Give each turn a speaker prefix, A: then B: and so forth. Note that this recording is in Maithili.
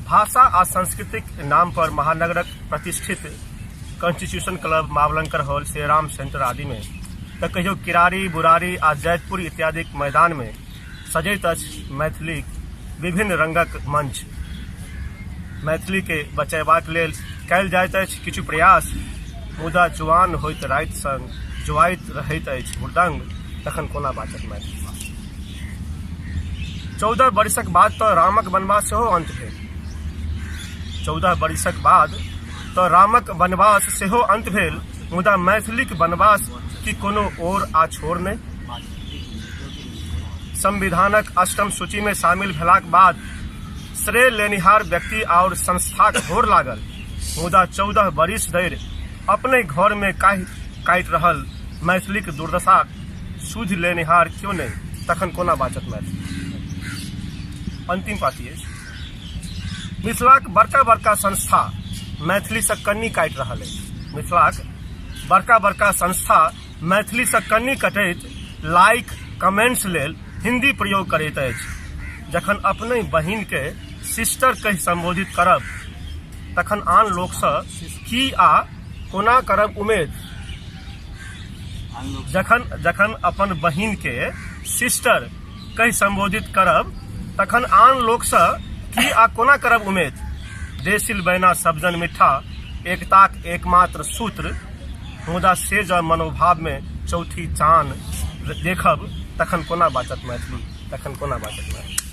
A: भाषा आ संस्कृतिक नाम पर महानगरक प्रतिष्ठित Constitution Club, Mavalankar Hall, Shriram Centre आदिमे तऽ कहियो किरारी, बुरारी आ जैतपुर इत्यादिक मैदानमे सजैत अछि मैथिलीक विभिन्न रंगक मंच। मैथिलीके बचयबाक लेल कयल जाइत अछि किछु प्रयास, मुदा जुआन होइत राति संग जुआइत रहैत अछि हुड़दंग, तखन कोना बाँचत मैथिली? 14 बरिसक बाद तऽ रामक वनवास सेहो अन्त भेल। 14 बरिसक बाद तऽ रामक वनवास सेहो अन्त भेल, मुदा मैथिलीक वनवास की कोनो ओर आ छोर नहि? संविधानक अष्टम सूचीमे शामिल भेलाक बाद श्रेय लेनिहार व्यक्ति आओर संस्थाक होड़ लागल, मुदा 14 बरिस धरि अपने घरमे काहि काटि रहल मैथिलीक दुर्दशाक सुधि लेनिहार क्यो नहि, तखन कोना बाँचत मैथिली? अंतिम पाँति अछि। मिथिलाक बड़का बड़का संस्था मैथिलीसँ कन्नी काटि रहल अछि। मिथिलाक बड़का बड़का संस्था मैथिलीसँ कन्नी कटैत लाइक कमेंट्स लेल हिंदी प्रयोग करैत अछि। जखन अपनहि बहिनकेँ सिस्टर कहि सम्बोधित करब तखन आन लोकसँ की आ कोना करब उमेद? जखन जखन अपन बहिनके सिस्टर कहि सम्बोधित करब तखन आन लोकसँ की आ कोना करब उमेद? देसिल बैना सबजन मिठ्ठा एकताक एकमात्र सूत्र, मुदा से जँ मनोभावमे चौथी चान देखब तखन कोना बाँचत मैथिली, तखन कोना बाँचत मैथिली?